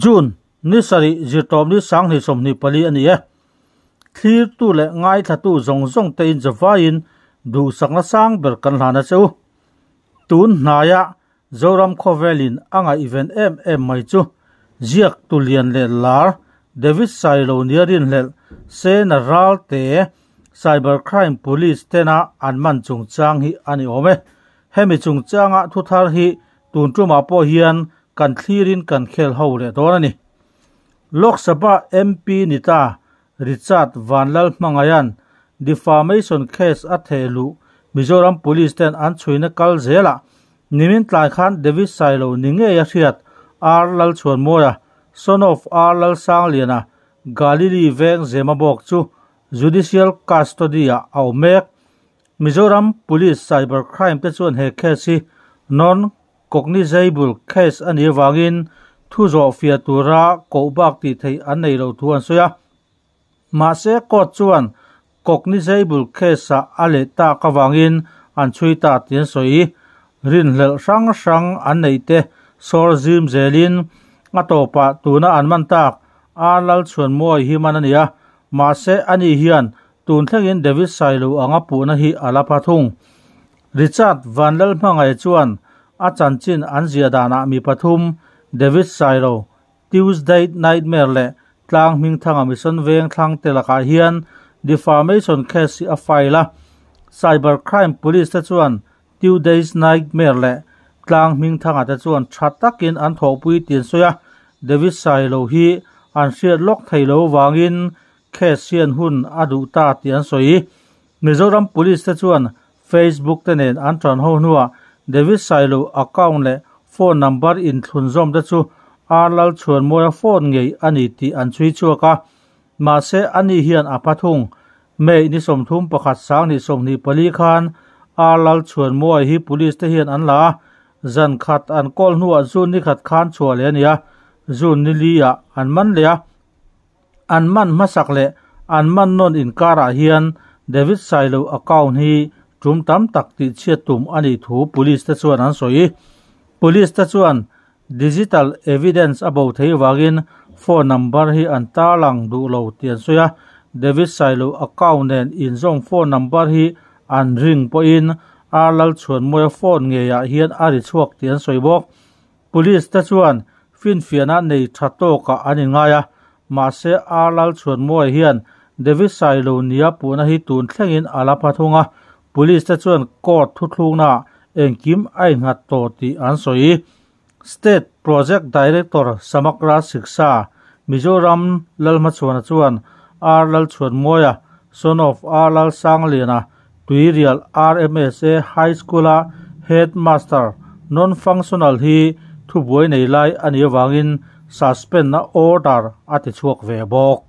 June ni sarih zirtawp ni 2024 a ni e. Thlirtu leh ngaithlatu zawng zawng te in zavaiin duhsakna sang ber kan hlan a che u. Tun hnaia Zoram khawvelin a ngaihven em em mai chu ziak tulian leh lar David Sailo nia rinhlelh Sena Ralte Cybercrime Police tena an man chungchang hi a ni awm e. Hemi chungchanga thu thar hi tun tumah pawh hian kan thlirin kan khel ho leh dawn a ni. Lok Sabha MP nita Richard Vanlalhmangaian defamation case a thehluh Mizoram Police ten an chhuina kal zelah nimin tlai khan David Sailo ni ngei a hriat R Lalchhuanmawia son of R Lalsangliana Galili veng Zemabawk chu judicial custody ah a awm mek. Mizoram Police Cyber Crime te chuan he case hi non cognizable case a nih avangin thu zawh fiah tura koh bak tih theih an nei lo thu an sawi a. Mahse court chuan cognizable case ah a leh tak avangin an chhui ta tih an sawi. Rinhlelh hrang hrang an neih te sawr zim zelin a tawpah tuna an man tak R Lalchhuanmawi hi man a ni a. Mahse ani hian tun thlengin David Sailo anga puhna hi a la pha thung. Richard Vanlalhmangaih chuan a chanchin an ziah danah mi pathum David Sailo, Tuesday Nightmare leh Tlang Hmingthanga Mission Veng thlang te lakah hian defamation case hi a file a. Cyber Crime Police te chuan Tuesday's Nightmare leh Tlang Hmingthanga te chuan tha takin an thawhpui tih an sawi a. David Sailo hi an hriat lawk thei lo vangin case hian hun a duh ta tih an sawi. Mizoram Police te chuan Facebook te nen an tan ho hnuah David Sailo account leh phone number in thlun zawm te chu R Lalchhuanmawia phone ngei a ni tih an chhui chhuak a. Mahse ani hian a pha thung. May ni 31 2024 khan R Lalchhuanmawia hi police te hian an la a. Zan khat an kawl hnuah June ni khat khan chhuah leh a ni a. June ni li ah an man leh a. An man hmasak leh an man nawn inkarah hian David Sailo account hi tum tam tak tih chhiat tum a nih thu police te chuan an sawi. Police te chuan digital evidence a bo thei wangin phone number hi an tarlang duh lo tih an sawi a. David Sailo account nen inzawm phone number hi an ring pawhin R Lalchhuanmawia phone ngeiah hian a ri chhuak tih an sawi bawk. Police te chuan finfiahna nei tha tawkah an inngai a. Mahse R Lalchhuanmawia hian David Sailo nia puhna hi tun thlengin a la pha thung a. Police te chuan court thuthlukna engkim a innghat tawh tih an sawi. State Project Director Samagra Shiksha Mizoram Lalhmachhuana chuan R Lalchhuanmawia son of R Lalsangliana Tuirial RMSA High School a Headmaster non-functional hi thubuai nei lai a nih avangin suspend na order a ti chhuak ve bawk.